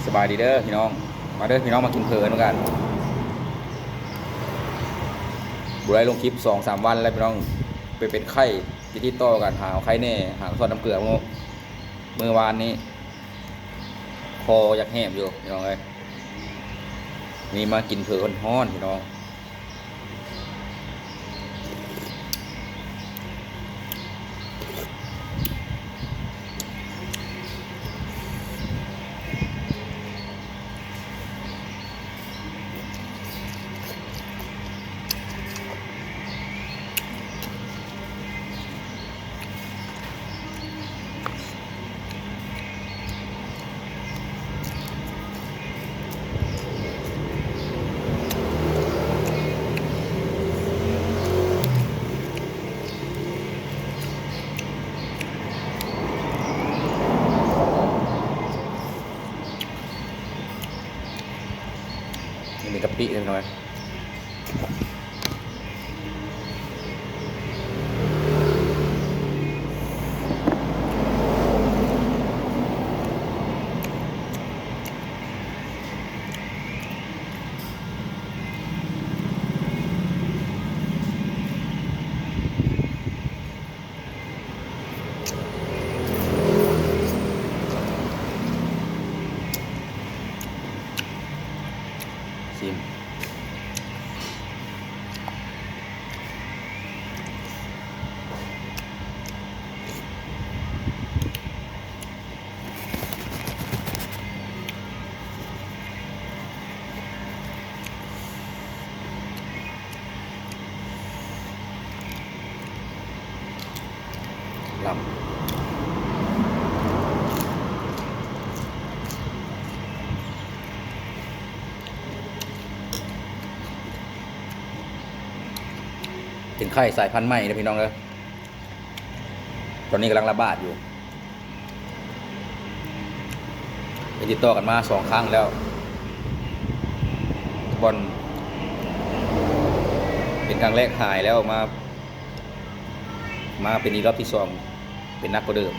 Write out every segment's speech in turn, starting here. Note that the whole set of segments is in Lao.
ສະບາຍດີເດີພີ່ນ້ອງ ມາເດີພີ່ນ້ອງ ມາກິນເຜີນຳກັນ. ບໍ່ໄດ້ລົງຄລິບສອງສາມວັນແລ້ວພີ່ນ້ອງ ເປັນ ເປັນໄຂ້ ຕິດໆຕໍ່ກັນ ຫາວໄຂ້ແດ່ ຫາວກະທ້ອນນ້ຳເກືອ ມື້ ມື້ວານນີ້ ຄໍຢາກແຫບຢູ່ພີ່ນ້ອງເອີຍ. ນີ້ມາກິນເຜີຮ້ອນໆ ພີ່ນ້ອງ. ນີ້ມີກະປິເລັກນ້ອຍ. ຊີມ. ລຳ ເປັນໄຂ້ສາຍພັນໃໝ່ເດີພີ່ນ້ອງເດີ. ຕອນນີ້ກຳລັງລະບາດຢູ່ ໄປຕິດຕໍ່ກັນມາສອງຄັ້ງແລ້ວ ກ່ອນ ເປັນຄັ້ງແລກຫາຍແລ້ວ ມາ ມາເປັນອີກລອບທີສອງ ເປັນໜັກກວ່າເດີມ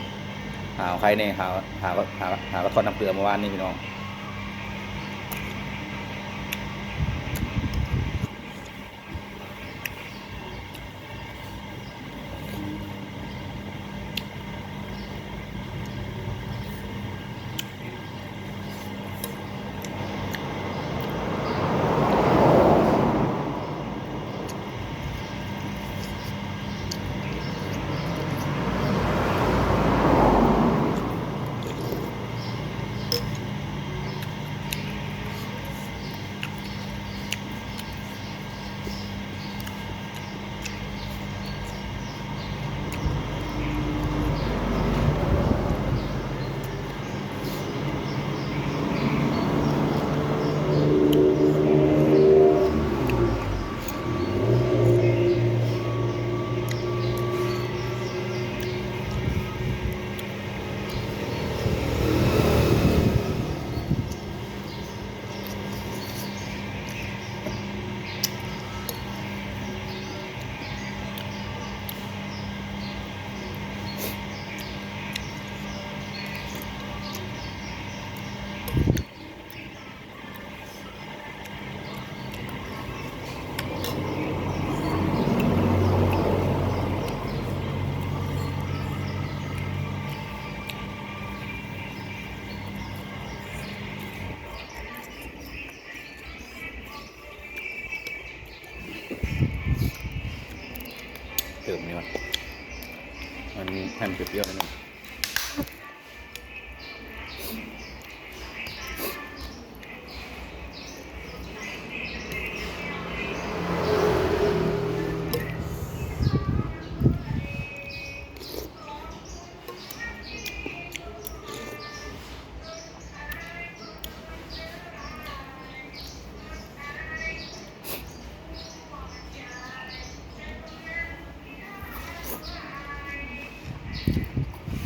ຫາວໄຂ້ແດ່ ຫາວ ຫາວ ຫາວ ຫາວກະທ້ອນນ້ຳເກືອມື້ວານນີ້ພີ່ນ້ອງ. ເຕີມນີ້ວ່າ ມັນໃຫ້ມັນປ່ຽວໆໜ້ອຍໜຶ່ງ. ເ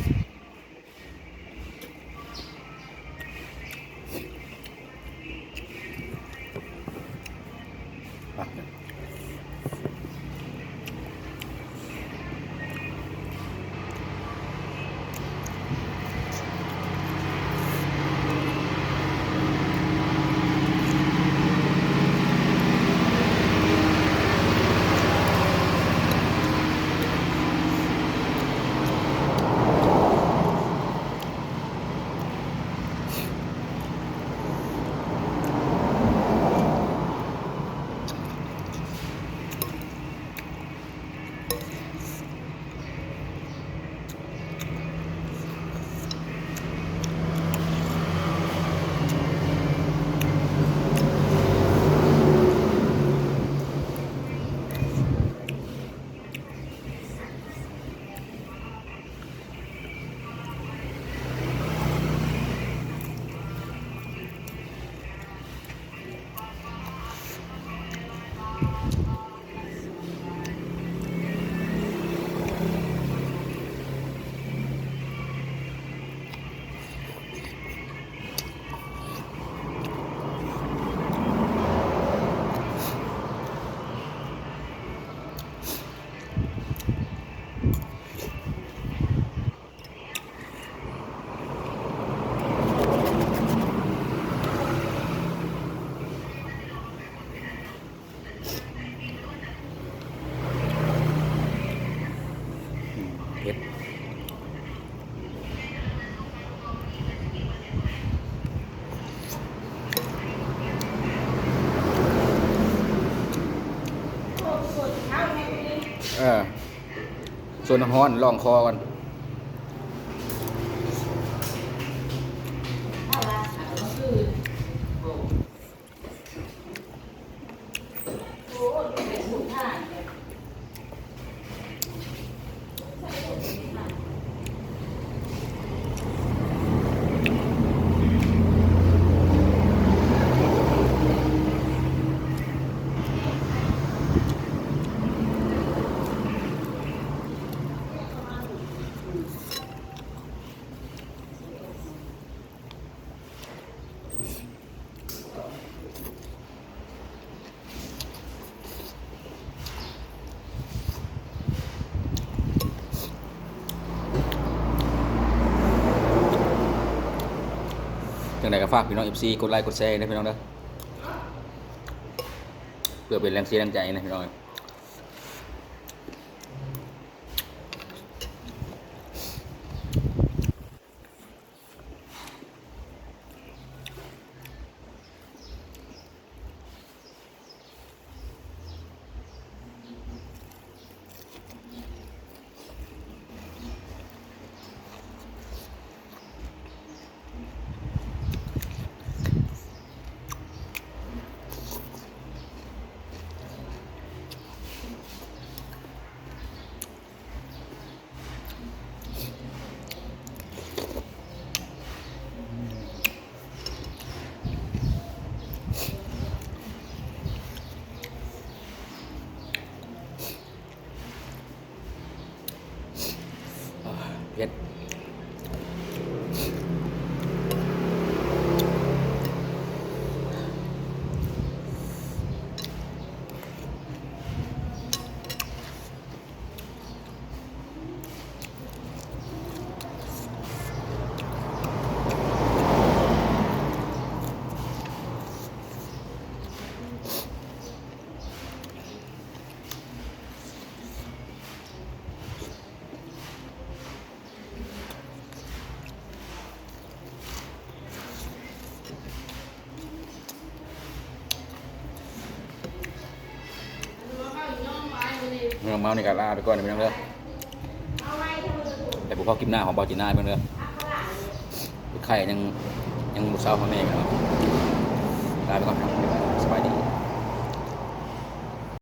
ໂດນນ້ຳຮ້ອນ ລອງຄໍກ່ອນ. ຈັ່ງໃດກໍຝາກພີ່ນ້ອງເອັຟຊີກົດໄລກົດແຊໃຫ້ເດີພີ່ນ້ອງເດີ ເພື່ອເປັນແຮງເຊຍແຮງໃຈນະພີ່ນ້ອງ. ເຜັດ. ເຮົາເມົານີ້ກໍລາໄປກ່ອນພີ່ນ້ອງເດີ ແຕ່ບໍ່ພໍຄລິບໜ້າຂອງເບົາຈີນນາພີ່ນ້ອງເດີ ໄຂ້ຍັງ ຍັງບໍ່ເຊົາເທົ່າແມ່ພີ່ນ້ອງ ລາໄປກ່ອນ.